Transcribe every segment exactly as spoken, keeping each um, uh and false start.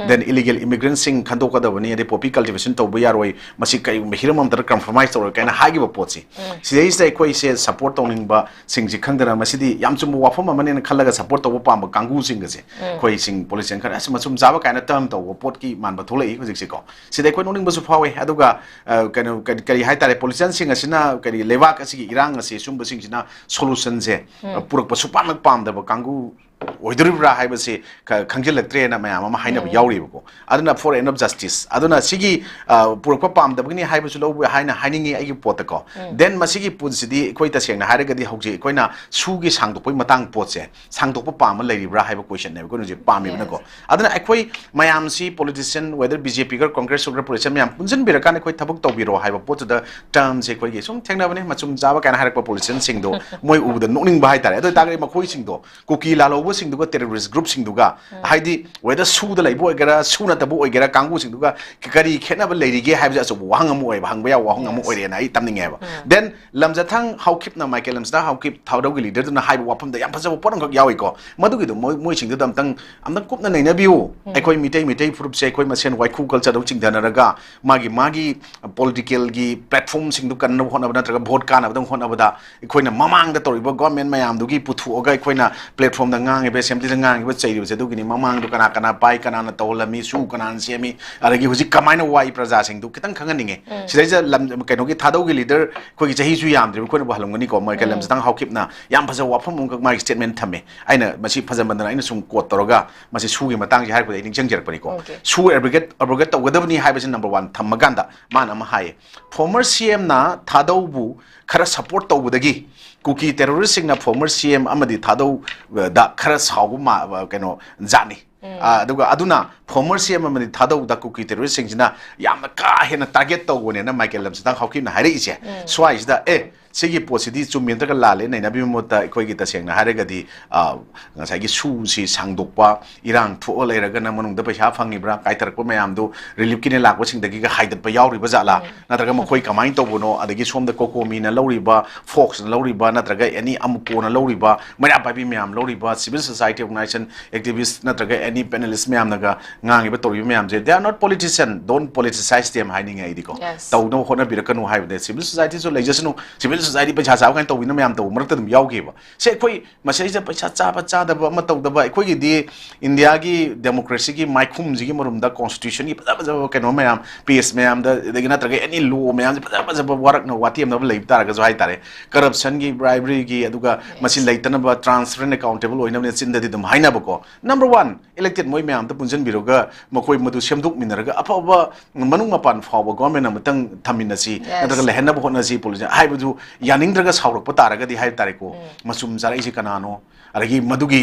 then illegal immigrantꯁꯤꯡ ꯈꯟꯗꯣꯛꯀꯗꯕꯅꯤ, ꯑꯗꯩ poppy cultivation ꯇꯧꯕ ꯌꯥꯔꯣꯏ, ꯃꯁꯤ ꯀꯔꯤꯒꯨꯝꯕ ꯍꯤꯔꯝ ꯑꯃꯠꯇꯗ compromise ꯇꯧꯔꯣꯏ ꯀꯥꯏꯅ ꯍꯥꯏꯈꯤꯕ ꯄꯣꯠꯁꯤ, ꯁꯤꯗꯩꯁꯤꯗ ꯑꯩꯈꯣꯏꯁꯦ support ꯇꯧꯅꯤꯡꯕꯁꯤꯡꯁꯤ ꯈꯪꯗꯅ, ꯃꯁꯤꯗꯤ ꯌꯥꯝ ꯆꯨꯝꯕ ꯋꯥꯐꯝ ꯑꯃꯅꯦꯅ ꯈꯜꯂꯒ support ꯇꯧꯕ ꯄꯥꯝꯕ ꯀꯥꯡꯕꯨꯁꯤꯡꯒꯁꯦ, ꯑꯩꯈꯣꯏꯁꯤꯡ politician ꯈꯔ ꯑꯁ ꯃꯆꯨꯝ ꯆꯥꯕ ꯀꯥꯏꯅ term ꯇꯧꯕ ꯄꯣꯠꯀꯤ ꯃꯥꯟꯕ ꯊꯣꯛꯂꯛꯏ ꯍꯧꯖꯤꯛꯁꯦꯀꯣ꯫ ꯁꯤꯗ ꯑꯩꯈꯣꯏ ꯅꯣꯛꯅꯤꯡꯕꯁꯨ ꯐꯥꯎꯋꯦ꯫ ꯑꯗꯨꯒ, ꯑ, ꯀꯩꯅꯣ, ꯀꯔꯤ, ꯀꯔꯤ ꯍꯥꯏꯇꯥꯔꯦ, politicianꯁꯤꯡ ꯑꯁꯤꯅ ꯀꯔꯤ ꯂꯩꯕꯥꯛ ꯑꯁꯤꯒꯤ ꯏꯔꯥꯡ ꯑꯁꯤ, ꯁꯨꯝꯕꯁꯤꯡꯁꯤꯅ solutionꯁꯦ, ꯑ, ꯄꯨꯔꯛꯄ ꯁꯨꯄꯥꯛꯅ ꯄꯥꯝꯗꯕ ꯀꯥꯡꯕꯨ ꯑꯣꯏꯗꯣꯔꯤꯕ꯭ꯔꯥ ꯍꯥꯏꯕꯁꯤ ꯈ-, ꯈꯪꯖꯤꯜꯂꯛꯇ꯭ꯔꯦꯅ ꯃꯌꯥꯝ ꯑꯃ ꯍꯥꯏꯅꯕ ꯌꯥꯎꯔꯤꯕꯀꯣ꯫ ꯑꯗꯨꯅ for end of justice, ꯑꯗꯨꯅ ꯁꯤꯒꯤ, ꯑ, ꯄꯨꯔꯛꯄ ꯄꯥꯝꯗꯕꯒꯤꯅꯤ ꯍꯥꯏꯕꯁꯨ ꯂꯧꯕ ꯍꯥꯏꯅ ꯍꯥꯏꯅꯤꯡꯉꯤ ꯑꯩꯒꯤ ꯄꯣꯠꯇꯀꯣ꯫ Then ꯃꯁꯤꯒꯤ ꯄꯣꯠꯁꯤꯗꯤ ꯑꯩꯈꯣꯏ ꯇꯁꯦꯡꯅ ꯍꯥꯏꯔꯒꯗꯤ ꯍꯧꯖꯤꯛ ꯑꯩꯈꯣꯏꯅ ꯁꯨꯒꯤ ꯁꯥꯡꯗꯣꯛꯄꯒꯤ ꯃꯇꯥꯡ ꯄꯣꯠꯁꯦ, ꯁꯥꯡꯗꯣꯛꯄ ꯄꯥꯝꯕ ꯂꯩꯔꯤꯕ꯭ꯔꯥ ꯍꯥꯏꯕ questionꯅꯦꯕ ꯑꯩꯈꯣꯏꯅ ꯍꯧꯖꯤꯛ ꯄꯥꯝꯃꯤꯕꯅꯀꯣ꯫ ꯑꯗꯨꯅ ꯑꯩꯈꯣꯏ ꯃꯌꯥꯝꯁꯤ, politician, whether BJP ꯒ Congress ꯑꯣꯏꯒꯦꯔꯥ, politician ꯃꯌꯥꯝ ꯄꯨꯟꯁꯤꯟꯕꯤꯔꯀꯥꯟꯗ ꯑꯩꯈꯣꯏ ꯊꯕꯛ ꯇꯧꯕꯤꯔꯣ ꯍꯥꯏꯕ ꯄꯣꯠꯇꯨꯗ termꯁꯦ ꯑꯩꯈꯣꯏꯒꯤ ꯁꯨꯝ ꯊꯦꯡꯅꯕꯅꯦ, ꯃꯆꯨꯝ ꯆꯥꯕ ꯀꯥꯏꯅ ꯍꯥꯏꯔꯛꯄ politicianꯁꯤꯡꯗꯣ ꯃꯣꯏ ꯎꯕꯗ ꯅꯣꯛꯅꯤꯡꯕ ꯍꯥꯏꯇꯥꯔꯦ꯫ ꯑꯗꯨ ꯑꯣꯏꯇꯥꯔꯒꯗꯤ ꯃꯈꯣꯏꯁꯤꯡꯗꯣ, ꯀꯨꯀꯤ ꯂꯥꯜꯍꯧꯕꯁꯤꯡꯗꯨꯒ terrorist groupꯁꯤꯡꯗꯨꯒ, ꯍꯥꯏꯗꯤ whether ꯁꯨꯗ ꯂꯩꯕ ꯑꯣꯏꯒꯦꯔꯥ, ꯁꯨ ꯅꯠꯇꯕ ꯑꯣꯏꯒꯦꯔꯥ, ꯀꯥꯡꯕꯨꯁꯤꯡꯗꯨꯒ ꯀꯔꯤ ꯈꯦꯠꯅꯕ ꯂꯩꯔꯤꯒꯦ ꯍꯥꯏꯕꯁꯦ ꯑꯆꯧꯕ ꯋꯥꯍꯪ ꯑꯃ ꯑꯣꯏꯕ, ꯍꯪꯕ ꯌꯥꯕ ꯋꯥꯍꯪ ꯑꯃ ꯑꯣꯏꯔꯦꯅ ꯑꯩ ꯇꯝꯅꯤꯡꯉꯦꯕ꯫ Then ꯂꯝꯖꯊꯥꯡ ꯍꯥꯎꯀꯤꯞꯅ, ꯃꯥꯏꯀꯦꯜ ꯂꯝꯖꯊꯥꯡ ꯍꯥꯎꯀꯤꯞ, ꯊꯥꯗꯧꯒꯤ leaderꯗꯨꯅ ꯍꯥꯏꯕ ꯋꯥꯐꯝꯗ ꯌꯥꯝ ꯐꯖꯕ ꯄꯣꯠ ꯑꯃꯈꯛ ꯌꯥꯎꯏꯀꯣ꯫ ꯃꯗꯨꯒꯤꯗꯣ ꯃꯣꯏ, ꯃꯣꯏꯁꯤꯡꯗꯨꯗ ꯑꯝꯇꯪ, ꯑꯝꯇꯪ ꯀꯨꯞꯅ ꯅꯩꯅꯕꯤꯌꯨ꯫ ꯑꯩꯈꯣꯏ ꯃꯤꯇꯩ, ꯃꯤꯇꯩ ꯐꯨꯔꯨꯞꯁꯦ ꯑꯩꯈꯣꯏ ꯃꯁꯦꯟ ꯋꯥꯏꯈꯨ culture ꯗꯧ ꯆꯤꯡꯊꯅꯔꯒ ꯃꯥꯒꯤ, ꯃꯥꯒꯤ political ꯒꯤ platform ꯁꯤꯡꯗꯨ ꯀꯟꯅꯕ ꯍꯣꯠꯅꯕ ꯅꯠꯇ꯭ꯔꯒ vote ꯀꯥꯅꯕꯗꯪ ꯍꯣꯠꯅꯕꯗ ꯑꯩꯈꯣꯏꯅ ꯃꯃꯥꯡꯗ ꯇꯧꯔꯤꯕ government ꯃꯌꯥꯝꯗꯨꯒꯤ ꯄꯨꯊꯣꯛꯑꯒ ꯑꯩꯈꯣꯏꯅ platform ꯗ ꯉꯥꯡꯉꯤꯕ, assembly ꯗ ꯉꯥꯡꯉꯤꯕ, ꯆꯩꯔꯤꯕꯁꯦ ꯑꯗꯨꯒꯤꯅꯤ꯫ ꯃꯃꯥꯡꯗꯣ ꯀꯅꯥ ꯀꯅꯥ ꯄꯥꯏ, ꯀꯅꯥꯅ ꯇꯧꯍꯜꯂꯝꯃꯤ, ꯁꯨ ꯀꯅꯥꯅ ꯁꯦꯝꯃꯤ, ꯑꯗꯒꯤ ꯍꯧꯖꯤꯛ ꯀꯃꯥꯏꯅ ꯋꯥꯏ ꯄ꯭ꯔꯖꯥꯁꯤꯡꯗꯨ ꯈꯤꯇꯪ ꯈꯪꯍꯟꯅꯤꯡꯉꯦ꯫ ꯁꯤꯗꯩꯁꯤꯗ ꯂꯝ, ꯀꯩꯅꯣꯒꯤ ꯊꯥꯗꯧꯒꯤ leader ꯑꯩꯈꯣꯏꯒꯤ ꯆꯍꯤꯁꯨ ꯌꯥꯝꯗ꯭ꯔꯤꯕ ꯑꯩꯈꯣꯏꯅꯕꯨ ꯍꯜꯂꯝꯒꯅꯤꯀꯣ, ꯃꯥꯏꯀꯦꯜ ꯂꯝꯖꯊꯥꯡ ꯍꯥꯎꯀꯤꯞꯅ ꯌꯥꯝ ꯐꯖꯕ ꯋꯥꯐꯝ ꯑꯃꯈꯛ ꯃꯥꯒꯤ statement ꯊꯝꯃꯦ꯫ ꯑꯩꯅ ꯃꯁꯤ ꯐꯖꯃꯟꯗꯅ ꯑꯩꯅ ꯁꯨꯝ quote ꯇꯧꯔꯒ ꯃꯁꯤ ꯁꯨꯒꯤ ꯃꯇꯥꯡꯁꯤ ꯍꯥꯏꯔꯛꯄꯗ ꯑꯩ ꯅꯤꯡꯁꯤꯡꯖꯔꯛꯄꯅꯤꯀꯣ꯫ ꯁꯨ abrogate, abrogate ꯇꯧꯒꯗꯕꯅꯤ ꯍꯥꯏꯕꯁꯤ number one ꯊꯝꯃꯀꯥꯟꯗ ꯃꯥꯅ ꯑꯃ ꯍꯥꯏꯌꯦ, former CM ꯅ ꯊꯥꯗꯧꯕꯨ ꯈꯔ support ꯇꯧꯕꯗꯒꯤ ꯀꯨꯀꯤ terrorist ꯁꯤꯡꯅ former CM ꯑꯃꯗꯤ ꯊꯥꯗꯧꯗ ꯈꯔ ꯁꯥꯎꯕ ꯃꯥ-, ꯀꯩꯅꯣ ꯖꯥꯠꯅꯤ꯫ ꯑ, ꯑꯗꯨꯒ ꯑꯗꯨꯅ former CM ꯑꯃꯗꯤ ꯊꯥꯗꯧꯗ ꯀꯨꯀꯤ terrorist ꯁꯤꯡꯁꯤꯅ ꯌꯥꯝꯅ ꯀꯥ ꯍꯦꯟꯅ target ꯇꯧꯕꯅꯦꯅ ꯃꯥꯏꯀꯦꯜ ꯂꯝꯖꯊꯥꯡ ꯍꯥꯎꯀꯤꯞꯅ ꯍꯥꯏꯔꯛꯏꯁꯦ꯫ ꯁ꯭ꯋꯥꯏꯁꯤꯗ, ꯑꯦ, ꯁꯤꯒꯤ ꯄꯣꯠꯁꯤꯗꯤ ꯆꯨꯝꯃꯤ ꯅꯠꯇ꯭ꯔꯒ ꯂꯥꯜꯂꯦ ꯅꯩꯅꯕꯒꯤ ꯃꯍꯨꯠꯇ ꯑꯩꯈꯣꯏꯒꯤ ꯇꯁꯦꯡꯅ ꯍꯥꯏꯔꯒꯗꯤ, ꯑ, ꯉꯁꯥꯏꯒꯤ ꯁꯨꯁꯤ ꯁꯥꯡꯗꯣꯛꯄ, ꯏꯔꯥꯡ ꯊꯣꯛꯑ ꯂꯩꯔꯒꯅ ꯃꯅꯨꯡꯗ ꯄꯩꯁꯥ ꯐꯪꯉꯤꯕ꯭ꯔꯥ, ꯀꯥꯏꯊꯔꯛꯄ ꯃꯌꯥꯝꯗꯨ relief ꯀꯤꯅꯦ ꯂꯥꯛꯄꯁꯤꯡꯗꯒꯤꯒ ꯍꯥꯏꯗꯠꯄ ꯌꯥꯎꯔꯤꯕ ꯖꯥꯠꯂꯥ? ꯅꯠꯇ꯭ꯔꯒ ꯃꯈꯣꯏ ꯀꯃꯥꯏꯅ ꯇꯧꯕꯅꯣ? ꯑꯗꯒꯤ ꯁꯣꯝꯗ COCOMI ꯅ ꯂꯧꯔꯤꯕ, Fox ꯅ ꯂꯧꯔꯤꯕ, ꯅꯠꯇ꯭ꯔꯒ any ꯑꯃꯨꯀꯣꯅ ꯂꯧꯔꯤꯕ, ꯃꯩꯔꯥ ꯄꯥꯏꯕꯤ ꯃꯌꯥꯝ ꯂꯧꯔꯤꯕ, civil society organization, activist ꯅꯠꯇ꯭ꯔꯒ any panelist ꯃꯌꯥꯝꯅꯒ ꯉꯥꯡꯉꯤꯕ ꯇꯧꯔꯤꯕ ꯃꯌꯥꯝꯁꯦ, they are not politician, don't politicize them ꯍꯥꯏꯅꯤꯡꯉꯦ ꯑꯩꯗꯤꯀꯣ꯫ Yes. ꯇꯧꯅꯕ ꯍꯣꯠꯅꯕꯤꯔꯛꯀꯅꯨ ꯍꯥꯏꯕꯅꯦ꯫ Civil society ꯁꯨ ꯂꯩꯖꯁꯅꯨ, civil society ꯄꯩꯁꯥ ꯆꯥꯕ ꯀꯥꯏꯅ ꯇꯧꯕꯤꯅ ꯃꯌꯥꯝ ꯇꯧꯕ ꯃꯔꯛꯇ ꯑꯗꯨꯝ ꯌꯥꯎꯈꯤꯕ꯫ ꯁꯦ ꯑꯩꯈꯣꯏ ꯃꯁꯤꯗꯩꯁꯤꯗ ꯄꯩꯁꯥ ꯆꯥꯕ ꯆꯥꯗꯕ ꯑꯃ ꯇꯧꯗꯕ, ꯑꯩꯈꯣꯏꯒꯤꯗꯤ ꯏꯟꯗꯤꯌꯥꯒꯤ democracy ꯒꯤ ꯃꯥꯏꯈꯨꯝꯁꯤꯒꯤ ꯃꯔꯨꯝꯗ constitution ꯒꯤ ꯐꯖ ꯐꯖꯕ ꯀꯩꯅꯣ ꯃꯌꯥꯝ, page ꯃꯌꯥꯝꯗ, ꯑꯗꯒꯤ ꯅꯠꯇ꯭ꯔꯒ any law ꯃꯌꯥꯝꯁꯦ ꯐꯖ ꯐꯖꯕ ꯋꯥꯔꯛꯅ ꯋꯥꯇꯦꯝꯅꯕ ꯂꯩꯕ ꯇꯥꯔꯒꯁꯨ ꯍꯥꯏꯇꯥꯔꯦ, corruption ꯒꯤ, bribery ꯒꯤ, ꯑꯗꯨꯒ ꯃꯁꯤ ꯂꯩꯇꯅꯕ, transparent, accountable ꯑꯣꯏꯅꯕꯅꯦ ꯆꯤꯟꯗꯗꯤ ꯑꯗꯨꯝ ꯍꯥꯏꯅꯕꯀꯣ꯫ Number one, elected ꯃꯣꯏ ꯃꯌꯥꯝꯗ ꯄꯨꯟꯁꯤꯟꯕꯤꯔꯒ ꯃꯈꯣꯏ ꯃꯗꯨ ꯁꯦꯝꯗꯣꯛꯃꯤꯟꯅꯔꯒ ꯑꯐꯕ ꯃꯅꯨꯡ ꯃꯄꯥꯟ ꯐꯥꯎꯕ government ꯑꯃꯇꯪ ꯊꯝꯃꯤꯟꯅꯁꯤ, Yes. ꯅꯠꯇ꯭ꯔꯒ ꯂꯩꯍꯟꯅꯕ ꯍꯣꯠꯅꯁꯤ, ꯄꯨꯂꯤꯁ ꯍꯥꯏꯕꯗꯨ ꯌꯥꯅꯤꯡꯗ꯭ꯔꯒ ꯁꯥꯎꯔꯛꯄ ꯇꯥꯔꯒꯗꯤ ꯍꯥꯏ ꯇꯥꯔꯦꯀꯣ, ꯃꯆꯨꯝ ꯆꯥꯔꯛꯏꯁꯦ ꯀꯅꯥꯅꯣ? ꯑꯗꯒꯤ ꯃꯗꯨꯒꯤ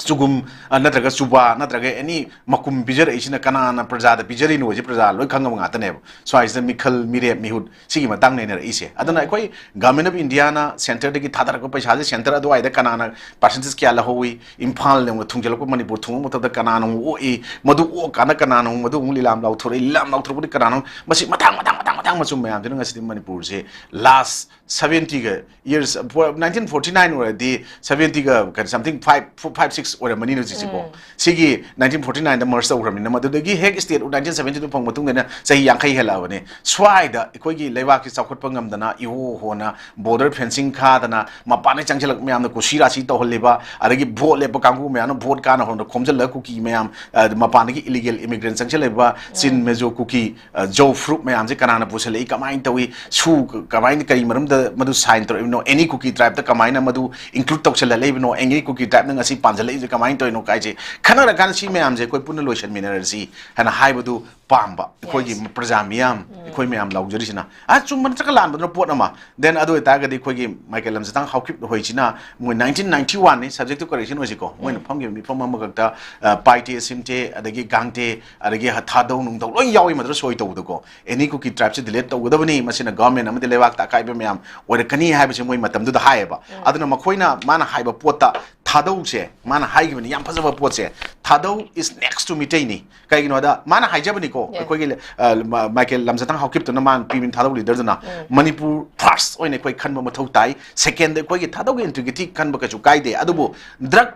ꯆꯨꯒꯨꯝ, ꯑ, ꯅꯠꯇ꯭ꯔꯒ ꯆꯨꯕꯥ, ꯅꯠꯇ꯭ꯔꯒ any ꯃꯀꯨꯝ ꯄꯤꯖꯔꯛꯏꯁꯤꯅ ꯀꯅꯥꯅ ꯄ꯭ꯔꯖꯥꯗ ꯄꯤꯖꯔꯤꯅꯣ ꯍꯥꯏꯁꯦ ꯄ꯭ꯔꯖꯥ ꯂꯣꯏ ꯈꯪꯉꯕ ꯉꯥꯛꯇꯅꯦꯕ꯫ ꯁ꯭ꯋꯥꯏꯁꯤꯗ ꯃꯤꯈꯜ, ꯃꯤꯔꯦꯞ, ꯃꯤꯍꯨꯠ, ꯁꯤꯒꯤ ꯃꯇꯥꯡ ꯅꯩꯅꯔꯛꯏꯁꯦ꯫ ꯑꯗꯨꯅ ꯑꯩꯈꯣꯏ Government of India ꯅ centre ꯗꯒꯤ ꯊꯥꯗꯔꯛꯄ ꯄꯩꯁꯥꯁꯦ centre ꯑꯗꯨꯋꯥꯏꯗ ꯀꯅꯥꯅ percentage ꯀꯌꯥ ꯂꯧꯍꯧꯏ, ꯏꯝꯐꯥꯜ ꯌꯧꯅ ꯊꯨꯡꯖꯤꯜꯂꯛꯄ, ꯃꯅꯤꯄꯨꯔ ꯊꯨꯡꯕ ꯃꯊꯛꯇ ꯀꯅꯥꯅ ꯑꯃꯨꯛ ꯑꯣꯛꯏ, ꯃꯗꯨ ꯑꯣꯛꯀꯥꯟꯗ ꯀꯅꯥꯅ ꯑꯃꯨꯛ ꯃꯗꯨ ꯑꯃꯨꯛ ꯂꯤꯂꯥꯝ ꯂꯥꯎꯊꯣꯔꯛꯏ, ꯂꯤꯂꯥꯝ ꯂꯥꯎꯊꯣꯔꯛꯄꯗꯤ ꯀꯅꯥꯅꯣ, ꯃꯁꯤ ꯃꯊꯪ ꯃꯊꯪ ꯃꯊꯪ ꯃꯊꯪ ꯃꯆꯨꯝ ꯃꯌꯥꯝꯁꯤꯅ ꯉꯁꯤꯗꯤ ꯃꯅꯤꯄꯨꯔꯁꯦ last seventy ꯒ years, nineteen forty nine ꯑꯣꯏꯔꯗꯤ seventy ꯒ ꯀꯩꯅꯣ something five, five, six ꯑꯣꯏꯔꯝꯃꯅꯤꯅ ꯍꯧꯖꯤꯛꯁꯤꯀꯣ꯫ ꯁꯤꯒꯤ nineteen forty nine ꯗ merge ꯇꯧꯈ꯭ꯔꯕꯅꯤꯅ ꯃꯗꯨꯗꯒꯤ ꯍꯦꯛ state nineteen seventy two ꯐꯪꯕ ꯃꯇꯨꯡꯗꯅ ꯆꯍꯤ ꯌꯥꯡꯈꯩ ꯍꯦꯜꯂꯛꯑꯕꯅꯤ꯫ ꯁ꯭ꯋꯥꯏꯗ ꯑꯩꯈꯣꯏꯒꯤ ꯂꯩꯕꯥꯛꯁꯤ ꯆꯥꯎꯈꯠꯄ ꯉꯝꯗꯅ ꯏꯍꯣ ꯍꯣꯅ border fencing ꯈꯥꯗꯅ ꯃꯄꯥꯟꯗ ꯆꯪꯁꯤꯜꯂꯛꯄ ꯃꯌꯥꯝꯅ ꯀꯨꯁꯤ ꯔꯥꯁꯤ ꯇꯧꯍꯜꯂꯤꯕ, ꯑꯗꯒꯤ vote ꯂꯦꯞꯄ ꯀꯥꯡꯕꯨ ꯃꯌꯥꯝꯅ vote ꯀꯥꯟꯅ ꯍꯣꯠꯅ ꯈꯣꯝꯖꯤꯜꯂꯒ ꯀꯨꯀꯤ ꯃꯌꯥꯝ, ꯑ, ꯃꯄꯥꯟꯗꯒꯤ illegal immigrant ꯆꯪꯁꯤꯜꯂꯛꯏꯕ ꯆꯤꯟ, ꯃꯦꯖꯣ, ꯀꯨꯀꯤ, ꯑ, ꯖꯣ ꯐ꯭ꯔꯨꯞ ꯃꯌꯥꯝꯁꯦ ꯀꯅꯥꯅ ꯄꯨꯁꯜꯂꯛꯏ, ꯀꯃꯥꯏꯅ ꯇꯧꯏ, ꯁꯨ ꯀꯃꯥꯏꯅ, ꯀꯔꯤ ꯃꯔꯝꯗ ꯃꯗꯨ sign ꯇꯧꯔꯛꯏꯕꯅꯣ, any ꯀꯨꯀꯤ tribe ꯇ ꯀꯃꯥꯏꯅ ꯃꯗꯨ include ꯇꯧꯁꯜꯂꯛꯂꯛꯏꯕꯅꯣ, any ꯀꯨꯀꯤ tribe ꯅ ꯉꯁꯤ ꯄꯥꯟꯁꯤꯜꯂꯛꯏꯁꯦ ꯀꯃꯥꯏꯅ ꯇꯧꯔꯤꯅꯣ ꯀꯥꯏꯁꯦ ꯈꯟꯅꯔꯀꯥꯟꯗ ꯁꯤ ꯃꯌꯥꯝꯁꯦ ꯑꯩꯈꯣꯏ ꯄꯨꯟꯅ ꯂꯣꯏꯁꯟꯃꯤꯟꯅꯔꯁꯤ ꯍꯥꯏꯅ ꯍꯥꯏꯕꯗꯨ ꯄꯥꯝꯕ ꯑꯩꯈꯣꯏꯒꯤ Yes. ꯄ꯭ꯔꯖꯥ ꯃꯤꯌꯥꯝ, ꯑꯩꯈꯣꯏ ꯃꯌꯥꯝ ꯂꯥꯎꯖꯔꯤꯁꯤꯅ꯫ ꯑ, ꯆꯨꯝꯕ ꯅꯠꯇ꯭ꯔꯒ ꯂꯥꯟꯕꯗꯨꯅ ꯄꯣꯠ ꯑꯃ, then ꯑꯗꯨ ꯑꯣꯏꯇꯥꯔꯒꯗꯤ ꯑꯩꯈꯣꯏꯒꯤ ꯃꯥꯏꯀꯩ ꯂꯝꯖꯥꯇꯥꯡ ꯍꯥꯎꯀꯤꯞ ꯍꯣꯏꯁꯤꯅ ꯃꯣꯏ nineteen ninety one ꯅꯤ, subject to correction ꯑꯣꯏꯁꯤꯀꯣ, ꯃꯣꯏꯅ ꯐꯝꯈꯤꯕ ꯃꯤꯐꯝ ꯑꯃꯈꯛꯇ, ꯑ, ꯄꯥꯏꯇꯦ ꯁꯤꯝꯇꯦ ꯑꯗꯒꯤ ꯒꯥꯡꯇꯦ ꯑꯗꯒꯤ ꯊꯥꯗꯧ ꯅꯨꯡꯗꯧ ꯂꯣꯏ ꯌꯥꯎꯏ ꯃꯗꯨꯗ ꯁꯣꯏ ꯇꯧꯕꯗꯀꯣ, any ꯀꯨꯀꯤ tribe ꯁꯦ delete ꯇꯧꯒꯗꯕꯅꯤ, ꯃꯁꯤꯅ government ꯑꯃꯗꯤ ꯂꯩꯕꯥꯛꯇ ꯑꯀꯥꯏꯕ ꯃꯌꯥꯝ ꯑꯣꯏꯔꯛꯀꯅꯤ ꯍꯥꯏꯕꯁꯦ ꯃꯣꯏ ꯃꯇꯝꯗꯨꯗ ꯍꯥꯏꯌꯦꯕ꯫ ꯑꯗꯨꯅ ꯃꯈꯣꯏꯅ, ꯃꯥꯅ ꯍꯥꯏꯕ ꯄꯣꯠꯇ ꯊꯥꯗꯧꯁꯦ, ꯃꯥꯅ ꯍꯥꯏꯈꯤꯕꯅꯤ ꯌꯥꯝ ꯐꯖꯕ ꯄꯣꯠꯁꯦ, ꯊꯥꯗꯧ is next to ꯃꯤꯇꯩꯅꯤ꯫ ꯀꯩꯒꯤꯅꯣꯗ ꯃꯥꯅ ꯍꯥꯏꯖꯕꯅꯤꯀꯣ, Yeah. ꯑꯩꯈꯣꯏꯒꯤ, ꯑ, ꯃ-, ꯃꯥꯏꯀꯩ ꯂꯝꯖꯥꯇꯥꯡ ꯍꯥꯎꯀꯤꯞꯇꯨꯅ ꯃꯥꯅ ꯄꯤꯕꯅꯤ, ꯊꯥꯗꯧ leader ꯗꯨꯅ, ꯃꯅꯤꯄꯨꯔ first ꯑꯣꯏꯅ ꯑꯩꯈꯣꯏ ꯈꯟꯕ ꯃꯊꯧ ꯇꯥꯏ, second ꯑꯩꯈꯣꯏꯒꯤ ꯊꯥꯗꯧꯒꯤ integrity ꯈꯟꯕ ꯀꯩꯁꯨ ꯀꯥꯏꯗꯦ, ꯑꯗꯨꯕꯨ drug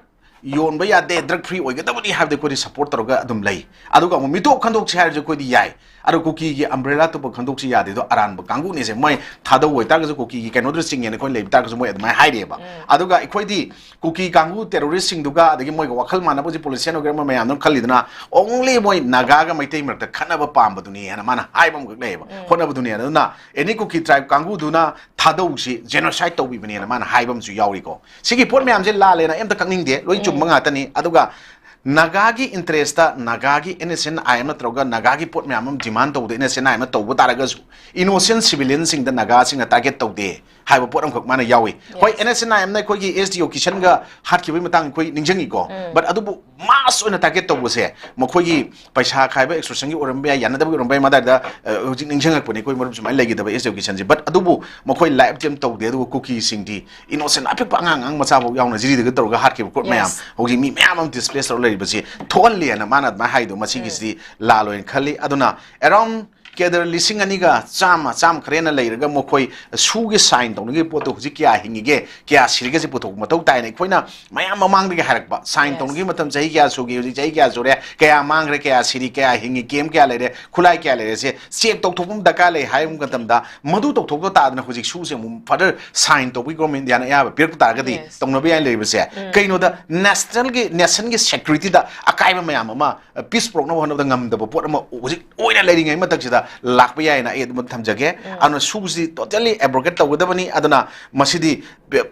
ꯌꯣꯟꯕ ꯌꯥꯗꯦ, ꯗ꯭ꯔꯒ ꯐ꯭ꯔꯤ ꯑꯣꯏꯒꯗꯕꯅꯤ ꯍꯥꯏꯕꯗꯤ ꯑꯩꯈꯣꯏꯗꯤ ꯁꯞꯄꯣꯔꯠ ꯇꯧꯔꯒ ꯑꯗꯨꯝ ꯂꯩ꯫ ꯑꯗꯨꯒ ꯑꯃꯨꯛ ꯃꯤꯇꯣꯞ ꯈꯟꯗꯣꯛꯁꯤ ꯍꯥꯏꯔꯁꯨ ꯑꯩꯈꯣꯏꯗꯤ ꯌꯥꯏ꯫ ꯑꯗꯣ ꯀꯨꯀꯤꯒꯤ ꯑꯝꯕ꯭ꯔꯦꯂꯥ ꯇꯨꯞꯄ ꯈꯟꯗꯣꯛꯁꯤ ꯌꯥꯗꯦꯗꯣ ꯑꯔꯥꯟꯕ ꯀꯥꯡꯕꯨꯅꯤꯁꯦ꯫ ꯃꯣꯏ ꯊꯥꯗꯧ ꯑꯣꯏꯇꯥꯔꯒꯁꯨ ꯀꯨꯀꯤꯒꯤ ꯀꯩꯅꯣꯗꯨꯗ ꯆꯤꯡꯉꯦꯅ ꯑꯩꯈꯣꯏ ꯂꯩꯕ ꯇꯥꯔꯒꯁꯨ ꯃꯣꯏ ꯑꯗꯨꯃꯥꯏꯅ ꯍꯥꯏꯔꯤꯑꯕ꯫ ꯑꯗꯨꯒ ꯑꯩꯈꯣꯏꯗꯤ ꯀꯨꯀꯤ ꯀꯥꯡꯕꯨ ꯇꯦꯔꯣꯔꯤꯁꯁꯤꯡꯗꯨꯒ ꯑꯗꯒꯤ ꯃꯣꯏꯒ ꯋꯥꯈꯜ ꯃꯥꯟꯅꯕ ꯍꯧꯖꯤꯛ ꯄꯣꯂꯤꯇꯤꯁꯤꯌꯥꯟ ꯑꯣꯏꯒꯦꯔꯥ ꯑꯃ ꯃꯌꯥꯝꯗꯨꯅ ꯈꯜꯂꯤꯗꯨꯅ only ꯃꯣꯏ ꯅꯥꯒꯥꯒ ꯃꯩꯇꯩ ꯃꯔꯛꯇ ꯈꯠꯅꯕ ꯄꯥꯝꯕꯗꯨꯅꯤ ꯍꯥꯏꯅ ꯃꯥꯅ ꯍꯥꯏꯕ ꯑꯃꯈꯛ ꯂꯩꯌꯦꯕ, ꯍꯣꯠꯅꯕꯗꯨꯅꯤ꯫ ꯑꯗꯨꯅ ꯑꯦꯅꯤ ꯀꯨꯀꯤ ꯇ꯭ꯔꯥꯏꯕ ꯀꯥꯡꯕꯨꯗꯨꯅ ꯊꯥꯗꯧꯁꯤ ꯖꯦꯅꯣꯁꯥꯏꯗ ꯇꯧꯕꯤꯕꯅꯦꯅ ꯃꯥꯅ ꯍꯥꯏꯕ ꯑꯃꯁꯨ ꯌꯥꯎꯔꯤꯀꯣ꯫ ꯁꯤꯒꯤ ꯄꯣꯠ ꯃꯌꯥꯝꯁꯦ ꯂꯥꯜꯂꯦꯅ ꯑꯩ ꯑꯝꯇ ꯀꯛꯅꯤꯡꯗꯦ, ꯂꯣꯏ ꯆꯨꯝꯕ ꯉꯥꯛꯇꯅꯤ꯫ ꯑꯗꯨꯒ ꯅꯥꯒꯥꯒꯤ ꯏꯟꯇꯔꯦꯁꯇ ꯅꯥꯒꯥꯒꯤ N S N I M ꯅꯠꯇ꯭ꯔꯒ ꯅꯥꯒꯥꯒꯤ ꯄꯣꯠ ꯃꯌꯥꯝ ꯑꯃ ꯗꯤꯃꯥꯟ ꯇꯧꯕꯗ ꯑꯦꯟ ꯑꯦꯁ ꯑꯦꯟ ꯑꯥꯏ ꯑꯦꯝꯅ ꯇꯧꯕ ꯇꯥꯔꯒꯁꯨ ꯏꯅꯣꯁꯦꯟ ꯁꯤꯚꯤꯂꯤꯌꯟꯁꯤꯡꯗ ꯅꯥꯒꯥꯁꯤꯡꯅ ꯇꯥꯔꯒꯦꯠ ꯇꯧꯗꯦ ꯍꯥꯏꯕ ꯄꯣꯠ ꯑꯃꯈꯛ ꯃꯥꯅ ꯌꯥꯎꯏ꯫ ꯍꯣꯏ, ꯑꯦꯟ ꯑꯦꯁ ꯑꯦꯟ ꯑꯥꯏ ꯑꯦꯝꯅ ꯑꯩꯈꯣꯏꯒꯤ ꯑꯦꯁ ꯗꯤ ꯑꯣ ꯀꯤꯁꯟꯒ ꯍꯥꯠꯈꯤꯕꯒꯤ ꯃꯇꯥꯡ ꯑꯩꯈꯣꯏ ꯅꯤꯡꯁꯤꯡꯉꯤꯀꯣ꯫ ꯕꯠ ꯑꯗꯨꯕꯨ ꯃꯥꯁ ꯑꯣꯏꯅ ꯇꯥꯔꯒꯦꯠ ꯇꯧꯕꯁꯦ ꯃꯈꯣꯏꯒꯤ ꯄꯩꯁꯥ ꯈꯥꯏꯕ ꯑꯦꯛꯁꯇꯣꯔꯁꯟꯒꯤ ꯑꯣꯏꯔꯝꯕ ꯌꯥꯏ, ꯌꯥꯅꯗꯕꯒꯤ ꯑꯣꯏꯔꯝꯕ ꯌꯥꯏ, ꯃꯗꯥꯏꯗ ꯑ, ꯍꯧꯖꯤꯛ ꯅꯤꯡꯁꯤꯡꯉꯛꯄꯅꯦ ꯑꯩꯈꯣꯏ ꯃꯔꯨꯞ ꯁꯨꯃꯥꯏꯅ ꯂꯩꯈꯤꯗꯕ ꯑꯦꯁ ꯗꯤ ꯑꯣ ꯀꯤꯁꯟꯁꯦ꯫ ꯕꯠ ꯑꯗꯨꯕꯨ ꯃꯈꯣꯏ ꯂꯥꯏꯐ ꯇꯤ ꯑꯃ ꯇꯧꯗꯦ, ꯑꯗꯨꯒ ꯀꯨꯀꯤꯁꯤꯡꯗꯤ ꯏꯅꯣꯁꯦꯟ ꯑꯄꯤꯛꯄ ꯑꯉꯥꯡ ꯑꯉꯥꯡ ꯃꯆꯥꯐꯥꯎ ꯌꯥꯎꯅ ꯖꯤꯔꯤꯗꯒ ꯇꯧꯔꯒ ꯍꯥꯠꯈꯤꯕ ꯈꯣꯠ ꯃꯌꯥꯝ, ꯍꯧꯖꯤꯛ ꯃꯤ ꯃꯌꯥꯝ ꯑꯃ ꯗꯤꯁꯄ꯭ꯂꯦꯁ ꯇꯧꯔ ꯂꯩꯔꯤꯕꯁꯤ ꯊꯣꯛꯍꯜꯂꯦꯅ ꯃꯥꯅ ꯑꯗꯨꯃꯥꯏꯅ ꯍꯥꯏꯗꯣ ꯃꯁꯤꯒꯤꯁꯤꯗꯤ ꯂꯥꯜꯂꯣꯏꯅ ꯈꯜꯂꯤ꯫ ꯑꯗꯨꯅ ꯑꯦꯔꯥꯎꯟ ꯀꯦꯗꯔ ꯂꯤꯁꯤꯡ ꯑꯅꯤꯒ ꯆꯥꯝꯃ, ꯆꯥꯝꯃ ꯈꯔ ꯍꯦꯟꯅ ꯂꯩꯔꯒ ꯃꯈꯣꯏ ꯁꯨꯒꯤ ꯁꯥꯏꯟ ꯇꯧꯅꯤꯡꯉꯤ ꯄꯣꯠꯇꯣ ꯍꯧꯖꯤꯛ ꯀꯌꯥ ꯍꯤꯡꯉꯤꯒꯦ, ꯀꯌꯥ ꯁꯤꯔꯤꯒꯦ ꯁꯤ ꯄꯨꯊꯣꯛꯄ ꯃꯊꯧ ꯇꯥꯏꯅ ꯑꯩꯈꯣꯏꯅ ꯃꯌꯥꯝ ꯃꯃꯥꯡꯗꯒꯤ ꯍꯥꯏꯔꯛꯄ, ꯁꯥꯏꯟ ꯇꯧꯅꯤꯡꯉꯤ ꯃꯇꯝ ꯆꯍꯤ ꯀꯌꯥ ꯁꯨꯒꯦ, ꯍꯧꯖꯤꯛ ꯆꯍꯤ ꯀꯌꯥ ꯁꯨꯔꯦ, ꯀꯌꯥ ꯃꯥꯡꯈ꯭ꯔꯦ, ꯀꯌꯥ ꯁꯤꯔꯤ, ꯀꯌꯥ ꯍꯤꯡꯉꯤ, ꯀꯦꯝ ꯀꯌꯥ ꯂꯩꯔꯦ, ꯈꯨꯠꯂꯥꯏ ꯀꯌꯥ ꯂꯩꯔꯦ, ꯁꯦ ꯆꯦꯛ ꯇꯧꯊꯣꯛꯄ ꯑꯃ ꯗꯔꯀꯥꯔ ꯂꯩ ꯍꯥꯏꯕ ꯃꯇꯝꯗ ꯃꯗꯨ ꯇꯧꯊꯣꯛꯄ ꯇꯥꯗꯅ ꯍꯧꯖꯤꯛ ꯁꯨꯁꯦ ꯑꯃꯨꯛ ꯐꯔꯗꯔ ꯁꯥꯏꯟ ꯇꯧꯕꯒꯤ ꯒꯣꯔꯃꯦꯟ ꯏꯟꯗꯤꯌꯥꯅ ꯑꯌꯥꯕ ꯄꯤꯔꯛꯄ ꯇꯥꯔꯒꯗꯤ ꯇꯧꯅꯕ ꯌꯥꯏ ꯂꯩꯔꯤꯕꯁꯦ꯫ ꯀꯩꯅꯣꯗ ꯅꯦꯁꯅꯦꯜꯒꯤ, ꯅꯦꯁꯟꯒꯤ ꯁꯦꯀ꯭ꯌꯨꯔꯤꯇꯤꯗ ꯑꯀꯥꯏꯕ ꯃꯌꯥꯝ ꯑꯃ ꯄꯤꯁ ꯄꯨꯔꯛꯅꯕ ꯍꯣꯠꯅꯕꯗ ꯉꯝꯗꯕ ꯄꯣꯠ ꯑꯃ ꯍꯧꯖꯤꯛ ꯑꯣꯏꯅ ꯂꯩꯔꯤꯉꯩ ꯃꯊꯛꯁꯤꯗ ꯂꯥꯛꯄ ꯌꯥꯏꯅ ꯑꯩ ꯑꯗꯨꯃꯛ ꯊꯝꯖꯒꯦ꯫ ꯑꯗꯨꯅ ꯁꯨꯁꯤ ꯇꯣꯇꯦꯜꯂꯤ ꯑꯦꯕ꯭ꯔꯣꯒꯦꯠ ꯇꯧꯒꯗꯕꯅꯤ꯫ ꯑꯗꯨꯅ ꯃꯁꯤꯗꯤ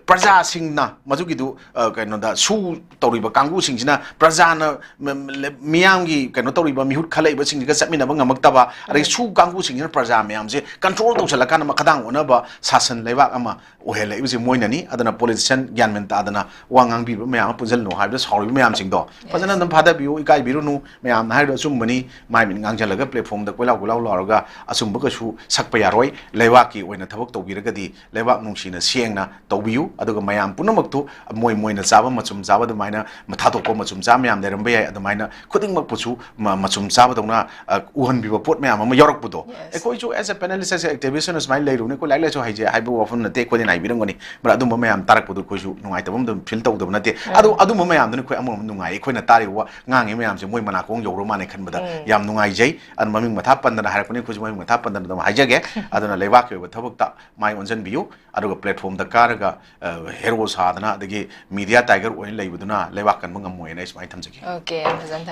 ꯄ꯭ꯔꯖꯥꯁꯤꯡꯅ ꯃꯗꯨꯒꯤꯗꯨ, ꯑ, ꯀꯩꯅꯣꯗ ꯁꯨ ꯇꯧꯔꯤꯕ ꯀꯥꯡꯕꯨꯁꯤꯡꯁꯤꯅ ꯄ꯭ꯔꯖꯥꯅ ꯃ-, ꯃ-, ꯃꯤꯌꯥꯝꯒꯤ ꯀꯩꯅꯣ ꯇꯧꯔꯤꯕ ꯃꯤꯍꯨꯠ ꯈꯜꯂꯛꯏꯕꯁꯤꯡꯁꯤꯒ ꯆꯠꯃꯤꯟꯅꯕ ꯉꯝꯃꯛꯇꯕ, ꯑꯗꯒꯤ ꯁꯨ ꯀꯥꯡꯕꯨꯁꯤꯡꯁꯤꯅ ꯄ꯭ꯔꯖꯥ ꯃꯌꯥꯝꯁꯦ ꯀꯟꯇ꯭ꯔꯣꯜ ꯇꯧꯁꯜꯂꯀꯥꯟꯗ ꯃꯈꯥꯗꯥꯡ ꯑꯣꯟꯅꯕ ꯁꯥꯁꯟ ꯂꯩꯕꯥꯛ ꯑꯃ ꯑꯣꯏꯍꯜꯂꯛꯏꯕꯁꯦ ꯃꯣꯏꯅꯅꯤ꯫ ꯑꯗꯨꯅ ꯄꯣꯂꯤꯇꯤꯁꯤꯌꯥꯟ ꯒ꯭ꯌꯥꯟ ꯃꯦꯟ ꯇꯥꯗꯅ ꯋꯥ ꯉꯥꯡꯕꯤꯕ ꯃꯌꯥꯝ ꯑꯃ ꯄꯨꯟꯁꯤꯜꯂꯨ ꯍꯥꯏꯕꯗ ꯁꯥꯎꯔꯤꯕ ꯃꯌꯥꯝꯁꯤꯡꯗꯣ ꯐꯖꯅ ꯑꯗꯨꯝ ꯐꯥꯗꯕꯤꯌꯨ, ꯏꯀꯥꯏꯕꯤꯔꯨꯅꯨ꯫ ꯃꯌꯥꯝꯅ ꯍꯥꯏꯔꯤꯗꯣ ꯑꯆꯨꯝꯕꯅꯤ, ꯃꯥꯏ ꯃꯤꯠ ꯉꯥꯡꯁꯤꯜꯂꯒ ꯄ꯭ꯂꯦꯠꯐꯣꯝꯗ ꯀꯣꯏꯂꯥꯎ ꯀꯣꯏꯂꯥꯎ ꯂꯥꯎꯔꯒ ꯑꯆꯨꯝꯕ ꯀꯩꯁꯨ ꯁꯛꯄ ꯌꯥꯔꯣꯏ꯫ ꯂꯩꯕꯥꯛꯀꯤ ꯑꯣꯏꯅ ꯊꯕꯛ ꯇꯧꯕꯤꯔꯒꯗꯤ ꯂꯩꯕꯥꯛ ꯅꯨꯡꯁꯤꯅ ꯁꯦꯡꯅ ꯇꯧꯕꯤ ꯄꯤꯌꯨ, ꯑꯗꯨꯒ ꯃꯌꯥꯝ ꯄꯨꯝꯅꯃꯛꯇꯨ ꯃꯣꯏ ꯃꯣꯏꯅ ꯆꯥꯕ ꯃꯆꯨꯝ ꯆꯥꯕ ꯑꯗꯨꯃꯥꯏꯅ ꯊꯥꯗꯣꯛꯄ ꯃꯆꯨꯝ ꯆꯥꯕ ꯃꯌꯥꯝ ꯂꯩꯔꯝꯕ ꯌꯥꯏ, ꯑꯗꯨꯃꯥꯏꯅ ꯈꯨꯗꯤꯡꯃꯛꯄꯨꯁꯨ ꯃ- ꯃꯆꯨꯝ ꯆꯥꯕꯗꯧꯅ ꯑ, ꯎꯍꯟꯕꯤꯕ ꯄꯣꯠ ꯃꯌꯥꯝ ꯑꯃ ꯌꯥꯎꯔꯛꯄꯗꯣ꯫ ꯑꯩꯈꯣꯏꯁꯨ as a panelist, as a activist ꯑꯣꯏꯅ ꯁꯨꯃꯥꯏꯅ ꯂꯩꯔꯨꯕꯅꯤ, ꯑꯩꯈꯣꯏ ꯂꯥꯏꯔꯤꯛ ꯂꯥꯏꯁꯨ ꯍꯩꯖꯩ ꯍꯥꯏꯕ ꯋꯥꯐꯝ ꯅꯠꯇꯦ, ꯑꯩꯈꯣꯏꯗꯤ ꯍꯥꯏꯕꯤꯔꯝꯒꯅꯤ꯫ ꯃꯔꯝ ꯑꯗꯨꯝꯕ ꯃꯌꯥꯝ ꯇꯥꯔꯛꯄꯗꯣ ꯑꯩꯈꯣꯏꯁꯨ ꯅꯨꯡꯉꯥꯏꯇꯕ ꯑꯃ ꯑꯗꯨꯝ ꯐꯤꯜ ꯇꯧꯗꯕ ꯅꯠꯇꯦ꯫ ꯑꯗꯨ ꯑꯗꯨꯝꯕ ꯃꯌꯥꯝꯗꯨꯅ ꯑꯩꯈꯣꯏ ꯑꯃꯔꯣꯝꯗ ꯅꯨꯡꯉꯥꯏ, ꯑꯩꯈꯣꯏꯅ ꯇꯥꯔꯤꯕ ꯋꯥ ꯉꯥꯡꯉꯤ ꯃꯌꯥꯝꯁꯦ ꯃꯣꯏ ꯃꯅꯥꯀꯣꯡ ꯌꯧꯔ ꯃꯥꯜꯂꯦ ꯈꯟꯕꯗ ꯌꯥꯝ ꯅꯨꯡꯉꯥꯏꯖꯩ꯫ ꯑꯗꯨꯅ ꯃꯃꯤꯡ ꯃꯊꯥ ꯄꯟꯗꯅ ꯍꯥꯏꯔꯛꯄꯅꯤ, ꯑꯩꯈꯣꯏꯁꯨ ꯃꯃꯤꯡ ꯃꯊꯥ ꯄꯟꯗꯅ ꯑꯗꯨꯝ ꯍꯥꯏꯖꯒꯦ꯫ ꯑꯗꯨꯅ ꯂꯩꯕꯥꯛꯀꯤ ꯑꯣꯏꯕ ꯊꯕꯛꯇ ꯃꯥꯏ ꯑꯣꯟꯁꯤꯟꯕꯤꯌꯨ, ꯑꯗꯨꯒ ꯄ꯭ꯂꯦꯠꯐꯣꯝꯗ ꯀꯥꯔꯒ ꯍꯦꯔꯣ ꯁꯥꯗꯅ ꯑꯗꯒꯤ ꯃꯤꯗꯤꯌꯥ ꯇꯥꯏꯒꯔ ꯑꯣꯏꯅ ꯂꯩꯕꯗꯨꯅ ꯂꯩꯕꯥꯛ ꯀꯟꯕ ꯉꯝꯃꯣꯏꯅ ꯑꯩ ꯁꯨꯃꯥꯏꯅ ꯊꯝꯖꯒꯦ꯫ ꯑꯣꯀꯦ, ꯌꯥꯝ ꯐꯖꯅ